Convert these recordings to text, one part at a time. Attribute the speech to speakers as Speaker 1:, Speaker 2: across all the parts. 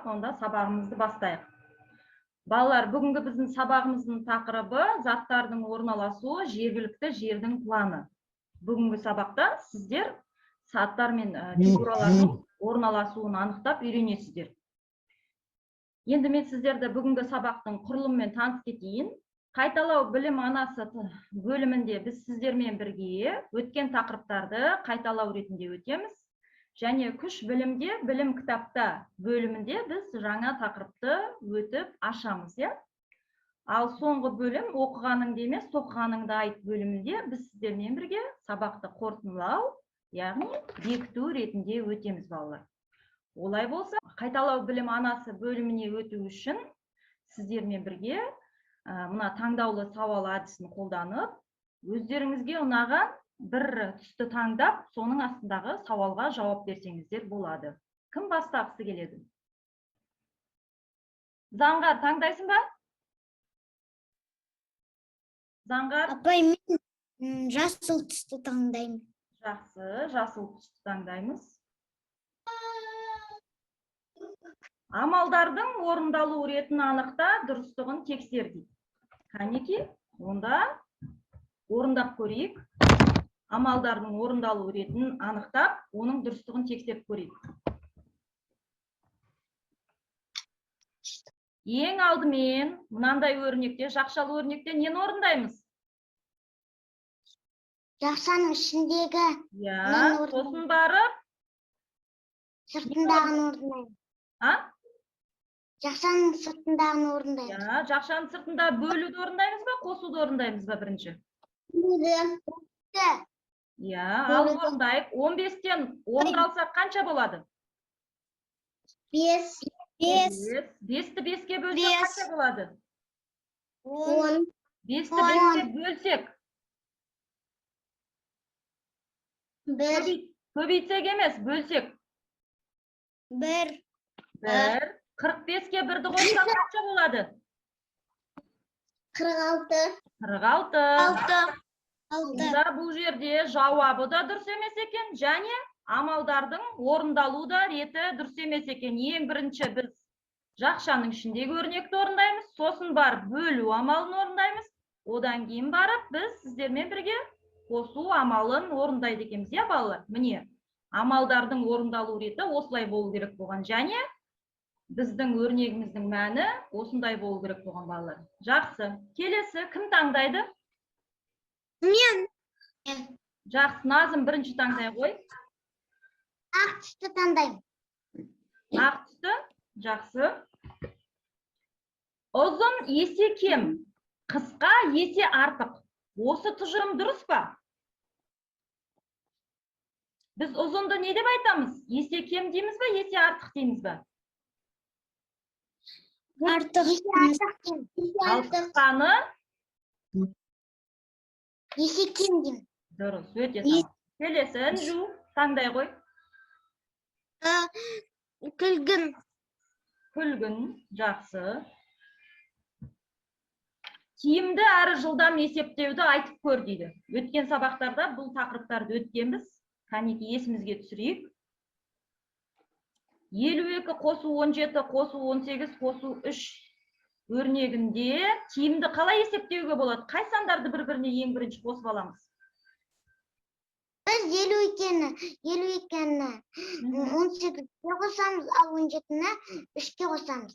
Speaker 1: болсақ, онда сабағымызды бастайық. Балалар, бүгінгі біздің сабағымыздың тақырыбы заттардың орналасуы, жергілікті жердің планы. Бүгінгі сабақта сіздер заттар мен фигуралардың орналасуын анықтап үйренесіздер. Енді мен сіздерді бүгінгі сабақтың құрылымымен танысып кетейін. Қайталау білім анасы бөлімінде біз сіздермен бірге өткен тақырыптарды қайталау ретінде өтеміз. Және күш білімде, білім кітапта бөлімінде біз жаңа тақырыпты өтіп ашамыз, иә? Ал соңғы бөлім оқығаныңды емес, тоқығаныңды айт бөлімінде біз сіздермен бірге сабақты қорытындылау, яғни бекіту ретінде өтеміз, балалар. Олай болса, қайталау білім анасы бөліміне өту үшін сіздермен бірге мына таңдаулы сауал әдісін қолданып, өздеріңізге ұнаған бір түсті таңдап, соның астындағы сауалға жауап берсеңіздер болады. Кім бастағысы келеді? Заңғар, таңдайсың ба? Заңғар?
Speaker 2: Апай, мен жасыл түсті таңдаймын.
Speaker 1: Жақсы, жасыл түсті таңдаймыз. Амалдардың орындалу ретін анықта, дұрыстығын тексер дейді. Кәнеки, онда орындап көрейік. Амалдардың орындалу ретін анықтап, оның дұрыстығын тексеріп көрейік. Ең алдымен мынандай өрнекте, жақшалы өрнекте нені орындаймыз?
Speaker 2: Жақшаның ішіндегі
Speaker 1: Иә,
Speaker 2: мынаны орындаймыз.
Speaker 1: Сосын барып,
Speaker 2: сыртындағыны орындаймын.
Speaker 1: А?
Speaker 2: Жақшаның сыртындағыны орындаймыз.
Speaker 1: Иә, жақшаның сыртында бөлуді орындаймыз ба, қосуды орындаймыз ба бірінші?
Speaker 2: Бөлуді.
Speaker 1: Иә, ал
Speaker 2: Бөлуді.
Speaker 1: орындайық. 15-тен 10 алсақ қанша болады?
Speaker 2: 5. 5.
Speaker 1: 5-ті 5-ке бөлсек
Speaker 2: 5.
Speaker 1: қанша болады?
Speaker 2: 10.
Speaker 1: 5-ті
Speaker 2: 10.
Speaker 1: 5-ке бөлсек,
Speaker 2: 1.
Speaker 1: Көбейтсек емес, бөлсек.
Speaker 2: 1.
Speaker 1: 1. 45-ке 1-ді қоссақ қанша болады?
Speaker 2: 46.
Speaker 1: 46.
Speaker 2: 6. 6.
Speaker 1: Онда бұл жерде жауабы да дұрыс емес екен, және амалдардың орындалу да реті дұрыс емес екен. Ең бірінші біз жақшаның ішіндегі өрнекті орындаймыз, сосын барып бөлу амалын орындаймыз, одан кейін барып біз сіздермен бірге қосу амалын орындайды екенбіз, иә, балалар? Міне, амалдардың орындалу реті осылай болу керек болған, және біздің өрнегіміздің мәні осындай болу керек болған, балалар. Жақсы. Келесі кім таңдайды?
Speaker 2: Мен.
Speaker 1: Жақсы, Назым бірінші таңдай ғой.
Speaker 2: Ақ түсті таңдаймын.
Speaker 1: Ақ түсті, жақсы. Ұзын есе кем, қысқа есе артық. Осы тұжырым дұрыс па? Біз ұзынды не деп айтамыз? Есе кем дейміз ба, есе артық дейміз ба?
Speaker 2: Артық. Есе артық деймін. Есе
Speaker 1: Ал
Speaker 2: артық.
Speaker 1: қысқаны
Speaker 2: Есе кем деймін.
Speaker 1: Дұрыс, өте тамаша. Келесі Інжу, таңдай ғой.
Speaker 2: Күлгін.
Speaker 1: Күлгін, жақсы. Тиімді әрі жылдам есептеуді айтып көр дейді. Өткен сабақтарда бұл тақырыптарды өткенбіз. Кәнеки, есімізге түсірейік. 52 қосу 17 қосу 18 қосу 3 өрнегінде тиімді қалай есептеуге болады? Қай сандарды бір-біріне ең бірінші қосып аламыз?
Speaker 2: Біз 52-ні 18-ге қосамыз, ал 17-ні 3-ке қосамыз.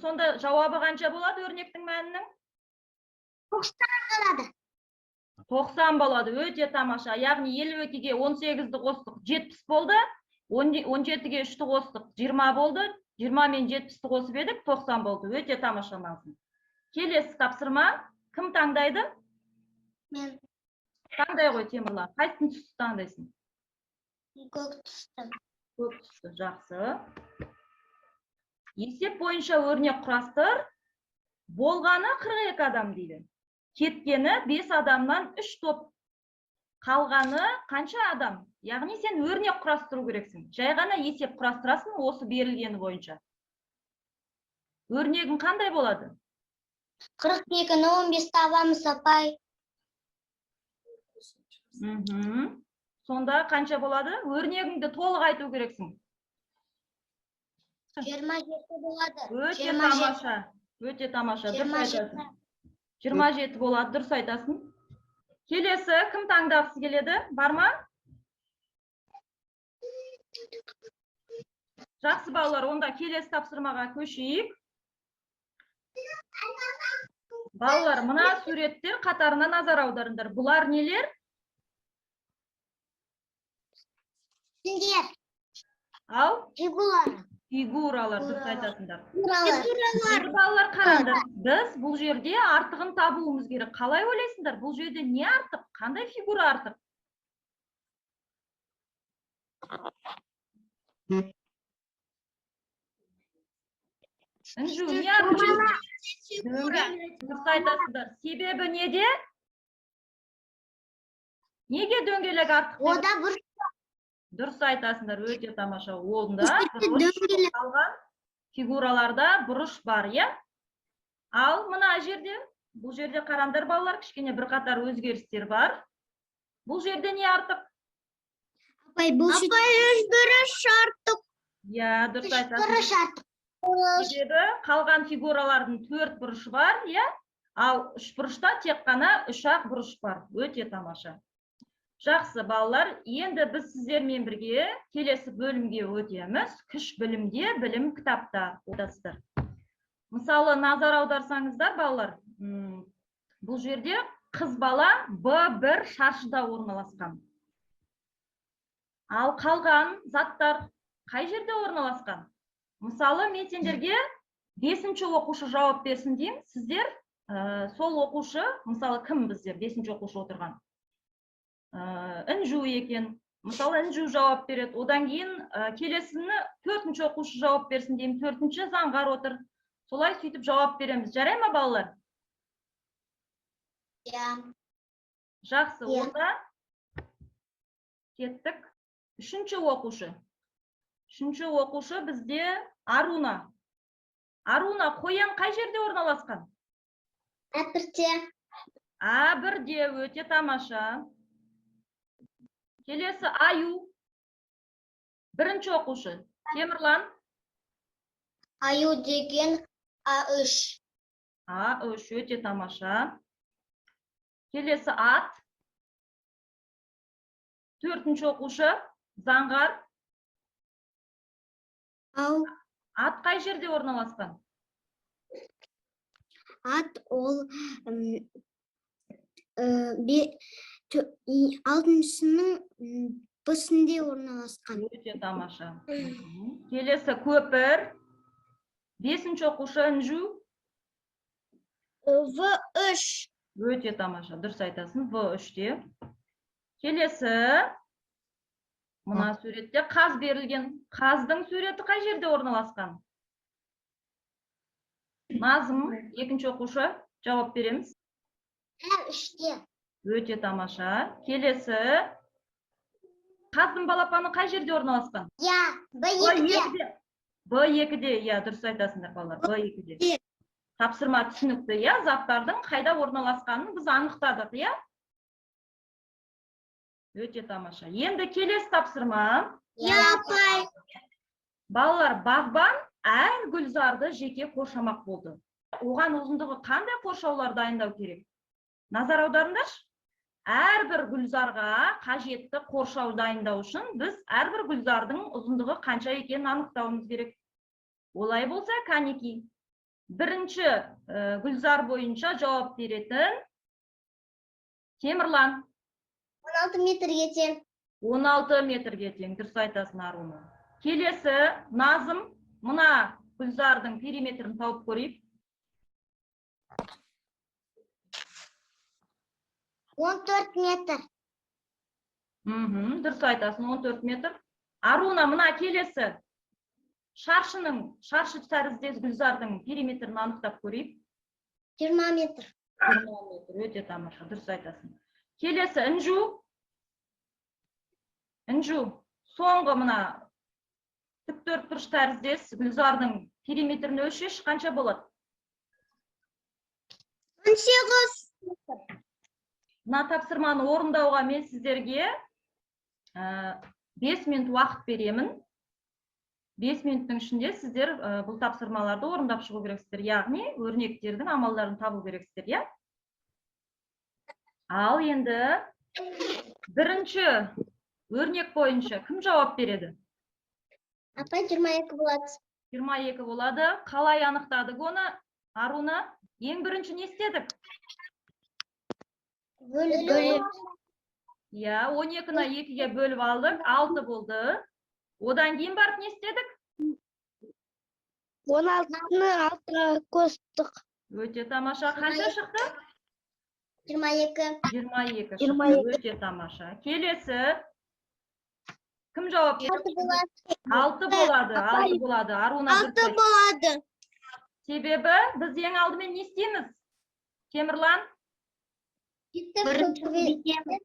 Speaker 1: Сонда жауабы қанша болады өрнектің мәнінің?
Speaker 2: 90 болады.
Speaker 1: 90 болады. Өте тамаша. Яғни 52-ге 18-ді қостық, 70 болды. 17-ге 3-ті қостық, 20 болды. 20 мен 70-ті қосып едік, 90 болды. Өте тамаша, Назым. Келесі тапсырма. Кім таңдайды?
Speaker 2: Мен.
Speaker 1: Таңдай ғой, Темірлан. Қайсысын түсті таңдайсың?
Speaker 2: Көк түсті.
Speaker 1: Көк түсті, жақсы. Есеп бойынша өрнек құрастыр. Болғаны 42 адам дейді. Кеткені 5 адамнан 3 топ. Қалғаны қанша адам? Яғни сен өрнек құрастыру керексің. Жай ғана есеп құрастырасың осы берілгені бойынша. Өрнегің қандай болады?
Speaker 2: 42-ні 15 табамыз, апай.
Speaker 1: Сонда қанша болады? Өрнегіңді толық айту керексің.
Speaker 2: 27 болады.
Speaker 1: Өте
Speaker 2: 27.
Speaker 1: тамаша, өте тамаша, дұрыс
Speaker 2: 27.
Speaker 1: айтасың. 27 болады, дұрыс айтасың. Келесі кім таңдағысы келеді? Бар ма? Жақсы, балалар, онда келесі тапсырмаға көшейік. Балалар, мына суреттер қатарына назар аударыңдар. Бұлар нелер?
Speaker 2: Сендер.
Speaker 1: Ал
Speaker 2: Фигуралар.
Speaker 1: фигуралар, дұрыс айтасыңдар.
Speaker 2: Фигуралар.
Speaker 1: Енді, балалар, қараңдар, біз бұл жерде артығын табуымыз керек. Қалай ойлайсыңдар, бұл жерде не артық? Қандай фигура артық? Інжу, не артық? Дөңгелек, дұрыс айтасыздар. Себебі неде? Неге дөңгелек артық деп?
Speaker 2: Ода бір
Speaker 1: Дұрыс айтасыңдар, өте тамаша. Онда бұрыш
Speaker 2: дөңгелек.
Speaker 1: Қалған фигураларда бұрыш бар, иә? Ал мына жерде, бұл жерде қараңдар, балалар, кішкене бірқатар өзгерістер бар. Бұл жерде не артық?
Speaker 2: Апай, бұл Апай, үш бұрыш артық.
Speaker 1: Иә, дұрыс
Speaker 2: Үш
Speaker 1: айтасың.
Speaker 2: бұрыш артық.
Speaker 1: Себебі қалған фигуралардың төрт бұрышы бар, иә? Ал үш бұрышта тек қана үш ақ бұрыш бар. Өте тамаша. Жақсы, балалар, енді біз сіздермен бірге келесі бөлімге өтеміз. Күш білімде, білім кітапта. Отырсыздар. Мысалы, назар аударсаңыздар, балалар, бұл жерде қыз бала Б1 шаршыда орналасқан. Ал қалған заттар қай жерде орналасқан? Мысалы, мен сендерге бесінші оқушы жауап берсін деймін. Сіздер сол оқушы, мысалы, кім бізде бесінші оқушы отырған? Інжу екен. Мысалы, Інжу жауап береді. Одан кейін келесіні төртінші оқушы жауап берсін деймін. Төртінші Заңғар отыр. Солай сөйтіп жауап береміз. Жарай ма, балалар?
Speaker 2: Иә.
Speaker 1: Жақсы,
Speaker 2: Иә.
Speaker 1: онда кеттік. Үшінші оқушы. Үшінші оқушы бізде Аруна. Аруна, қоян қай жерде орналасқан?
Speaker 2: А1-де.
Speaker 1: А1-де, өте тамаша. Келесі аю. Бірінші оқушы. Темірлан.
Speaker 2: Аю деген А3.
Speaker 1: А3, өте тамаша. Келесі ат. Төртінші оқушы Заңғар.
Speaker 2: Ал
Speaker 1: Ат қай жерде орналасқан?
Speaker 2: Ат ол алтыншысының б-сінде орналасқан.
Speaker 1: Өте тамаша. Келесі көпір. Бесінші оқушы Інжу.
Speaker 2: В3.
Speaker 1: Өте тамаша, дұрыс айтасың, В3-те. Келесі мына суретте қаз берілген. Қаздың суреті қай жерде орналасқан? Назым, екінші оқушы, жауап береміз.
Speaker 2: А3-те.
Speaker 1: Өте тамаша. Келесі қаздың балапаны қай жерде орналасқан?
Speaker 2: Иә, Б2-де.
Speaker 1: Б2-де, иә, дұрыс айтасыңдар, балалар, Б2-де.
Speaker 2: Е.
Speaker 1: Тапсырма түсінікті, иә, заттардың қайда орналасқанын біз анықтадық, иә? Өте тамаша. Енді келесі тапсырма.
Speaker 2: Иә, апай.
Speaker 1: Балалар, бағбан әр гүлзарды жеке қоршамақ болды. Оған ұзындығы қандай қоршаулар дайындау керек? Назар аударыңдаршы. Әрбір гүлзарға қажетті қоршау дайындау үшін біз әрбір гүлзардың ұзындығы қанша екенін анықтауымыз керек. Олай болса, кәнеки, бірінші гүлзар бойынша жауап беретін Темірлан.
Speaker 2: 16 метрге тең.
Speaker 1: 16 метрге тең, дұрыс айтасың, Аруна. Келесі Назым, мына гүлзардың периметрін тауып көрейік.
Speaker 2: 14 метр.
Speaker 1: Дұрыс айтасың, 14 метр. Аруна, мына келесі шаршының, шаршы тәріздес гүлзардың периметрін анықтап көрейік.
Speaker 2: 20 метр.
Speaker 1: 20 метр, өте тамаша, дұрыс айтасың. Келесі Інжу. Інжу, соңғы мына тік төртбұрыш тәріздес гүлзардың периметрін өлшеші, қанша болады?
Speaker 2: 18.
Speaker 1: Мына тапсырманы орындауға мен сіздерге 5 минут уақыт беремін. 5 минуттың ішінде сіздер бұл тапсырмаларды орындап шығу керексіздер, яғни өрнектердің амалдарын табу керексіздер, иә. Ал енді бірінші өрнек бойынша кім жауап береді?
Speaker 2: Апай, 22 болады.
Speaker 1: 22 болады. Қалай анықтадық оны, Аруна? Ең бірінші не істедік?
Speaker 2: Бөліп.
Speaker 1: Иә, 12-ні екіге бөліп алдық, 6 болды. Одан кейін барып не істедік?
Speaker 2: 16-ны 6-ға қостық.
Speaker 1: Өте тамаша. Қанша шықты?
Speaker 2: 22.
Speaker 1: 22 шықты.
Speaker 2: 22.
Speaker 1: Өте тамаша. Келесі кім жауап береді?
Speaker 2: 6 болады.
Speaker 1: 6 болады. 6 болады, Аруна, дұрыс
Speaker 2: 6
Speaker 1: айтты.
Speaker 2: Болады.
Speaker 1: Себебі біз ең алдымен не істейміз, Темірлан?
Speaker 2: Бірінші көбейтеміз.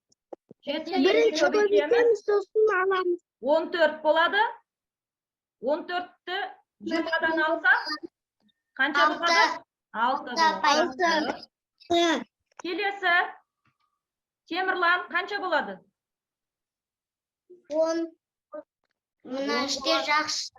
Speaker 1: Жетіні
Speaker 2: Бірінші
Speaker 1: екіге көбейтеміз.
Speaker 2: Көбейтеміз, сосын аламыз.
Speaker 1: 14 болады. 14-ті 20-дан алсақ, қанша
Speaker 2: Алты.
Speaker 1: болады? 6
Speaker 2: Алты.
Speaker 1: болады. Келесі, Темірлан, қанша болады?
Speaker 2: 10. Мына іште жақша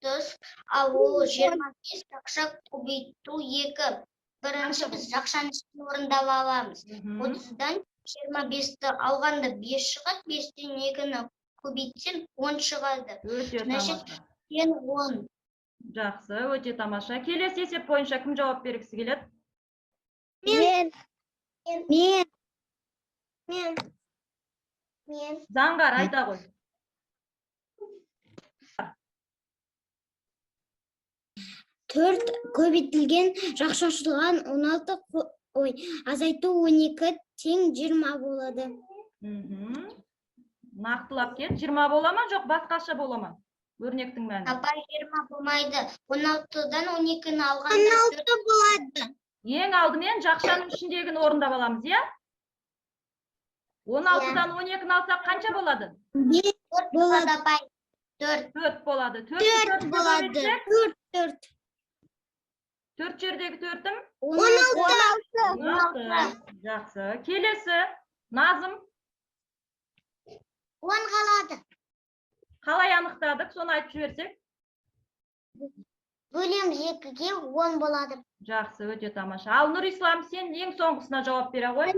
Speaker 2: 30, ал ол 25 жақша көбейту 2. Бірінші біз жақшаның ішін орындап аламыз. 30-дан 25-ті алғанда 5 шығады, 5-тен 2-ні көбейтсем 10 шығады.
Speaker 1: Өте
Speaker 2: Значит,
Speaker 1: тамаша.
Speaker 2: Тең 10.
Speaker 1: Жақсы, өте тамаша. Келесі есеп бойынша кім жауап бергісі келеді?
Speaker 2: Мен. Мен. Мен. Мен.
Speaker 1: Заңғар, айта ғой.
Speaker 2: 4 көбейтілген жақша ашылған 16 ой, азайту 12 тең 20 болады.
Speaker 1: Нақтылап кет. 20 бола ма, жоқ басқаша бола ма? Өрнектің мәні.
Speaker 2: Апай, 20 болмайды. 16-дан 12-ні алғанда 16 болады.
Speaker 1: Ең алдымен жақшаның ішіндегіні орындап аламыз, иә? 16-дан 12-ні алсақ, қанша болады?
Speaker 2: 4 болады, апай. 4.
Speaker 1: 4 болады. 4
Speaker 2: 4 болады. 4 4.
Speaker 1: 4 жердегі төртім?
Speaker 2: 16.
Speaker 1: 16. Жақсы. Келесі, Назым,
Speaker 2: 10 қалады.
Speaker 1: Қалай анықтадық? Соны айтып жіберсек.
Speaker 2: Бөлеміз 2-ге, 10 болады.
Speaker 1: Жақсы, өте тамаша. Ал Нұрислам, сен ең соңғысына жауап бере ғой.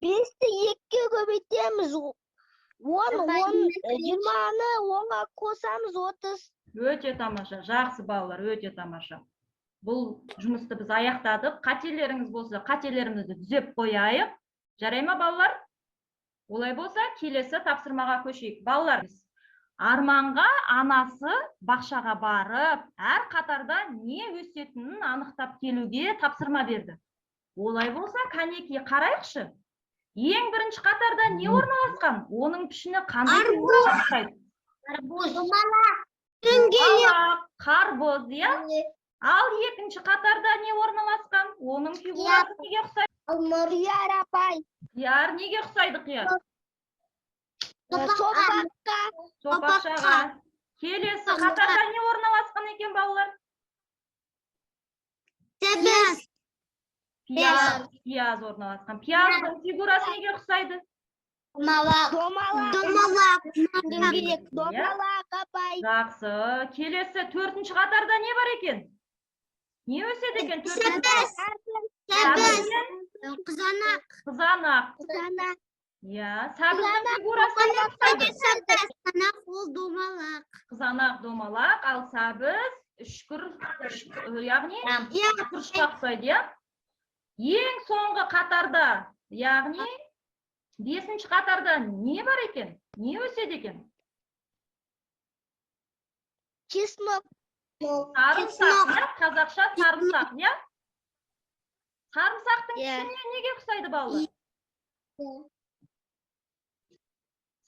Speaker 3: 5-ті 2-ге көбейтеміз. 10, 10, 20-ны 10-ға қосамыз, 30.
Speaker 1: Өте тамаша. Жақсы, балалар, өте тамаша. Бұл жұмысты біз аяқтадық. Қателеріңіз болса, қателерімізді түзеп қояйық. Жарай ма, балалар? Олай болса, келесі тапсырмаға көшейік. Балалар, Арманға анасы бақшаға барып, әр қатарда не өсетінін анықтап келуге тапсырма берді. Олай болса, кәнекей, қарайықшы. Ең бірінші қатарда не орналасқан? Оның пішіні қандай фигураға ұқсайды?
Speaker 2: Арбуз. Домалақ. Дөңгелек.
Speaker 1: Домалақ, қарбыз, иә? Ал екінші қатарда не орналасқан? Оның фигурасы неге ұқсайды?
Speaker 2: Алмұрт.
Speaker 3: Қияр, апай.
Speaker 1: Қияр. Неге ұқсайды қияр?
Speaker 3: Сопаққа.
Speaker 1: Сопақшаға. Келесі қатарда не орналасқан екен, балалар?
Speaker 2: Сәбіз.
Speaker 1: Пияз, пияз орналасқан. Пияздың фигурасы неге ұқсайды?
Speaker 2: Домалақ.
Speaker 3: Домалақ.
Speaker 2: Домалақ. Дөңгелек.
Speaker 3: Домалақ, апай.
Speaker 1: Жақсы. Келесі төртінші қатарда не бар екен? Не өседі екен төртінші?
Speaker 2: Сәбіз.
Speaker 1: Сәбіз
Speaker 2: Сәбіз.
Speaker 1: пен
Speaker 2: Қызанақ.
Speaker 1: қызанақ.
Speaker 2: Қызанақ.
Speaker 1: Иә, сәбіздің фигурасы неге ұқсайды?
Speaker 2: Сәбіз. Қызанақ ол домалақ.
Speaker 1: Қызанақ домалақ, ал сәбіз үшкір, яғни
Speaker 2: Иә.
Speaker 1: бұрышқа ұқсайды, иә? Ең соңғы қатарда, яғни бесінші қатарда не бар екен? Не өседі екен?
Speaker 3: Чеснок.
Speaker 1: Сарымсақ, иә? Қазақша сарымсақ, иә? Сарымсақтың
Speaker 2: Иә.
Speaker 1: пішініне неге ұқсайды, балалар?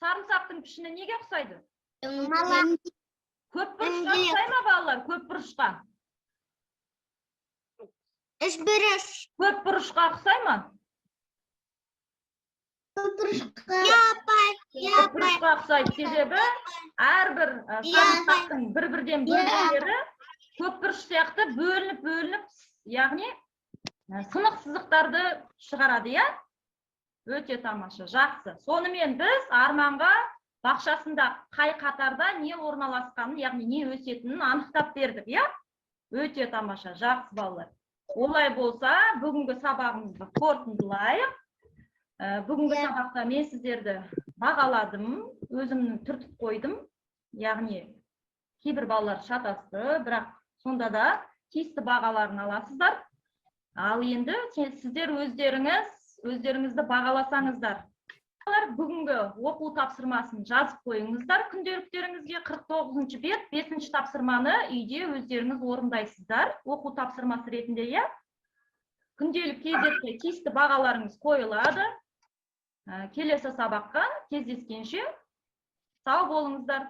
Speaker 1: Сарымсақтың пішіні неге ұқсайды?
Speaker 2: Домалақ.
Speaker 1: Көп бұрышқа
Speaker 2: Дөңгелек.
Speaker 1: ұқсай ма, балалар? Көп бұрышқа.
Speaker 2: Үшбұрыш.
Speaker 1: Көп бұрышқа ұқсай ма?
Speaker 2: Көпбұрышқа. Иә, апай. Иә,
Speaker 1: Көп
Speaker 2: апай.
Speaker 1: бұрышқа ұқсайды, себебі әрбір
Speaker 2: Иә.
Speaker 1: сарымсақтың бір бірден бөлімдері көп бұрыш сияқты бөлініп бөлініп, яғни сынық сызықтарды шығарады, иә. Өте тамаша, жақсы. Сонымен біз Арманға Бақшасында қай қатарда не орналасқанын, яғни не өсетінін анықтап бердік, иә? Өте тамаша, жақсы, балалар. Олай болса, бүгінгі сабағымызды қорытындылайық. Бүгінгі сабақта мен сіздерді бағаладым, өзімнің түртіп қойдым. Яғни кейбір балалар шатасты, бірақ сонда да тиісті бағаларын аласыздар. Ал енді сіздер өздеріңіз өздеріңізді бағаласаңыздар. Балалар, бүгінгі оқу тапсырмасын жазып қойыңыздар күнделіктеріңізге. 49 бет, 5 тапсырманы үйде өздеріңіз орындайсыздар оқу тапсырмасы ретінде, иә? Күнделік кезекте тиісті бағаларыңыз қойылады. Келесі сабаққа кездескенше сау болыңыздар.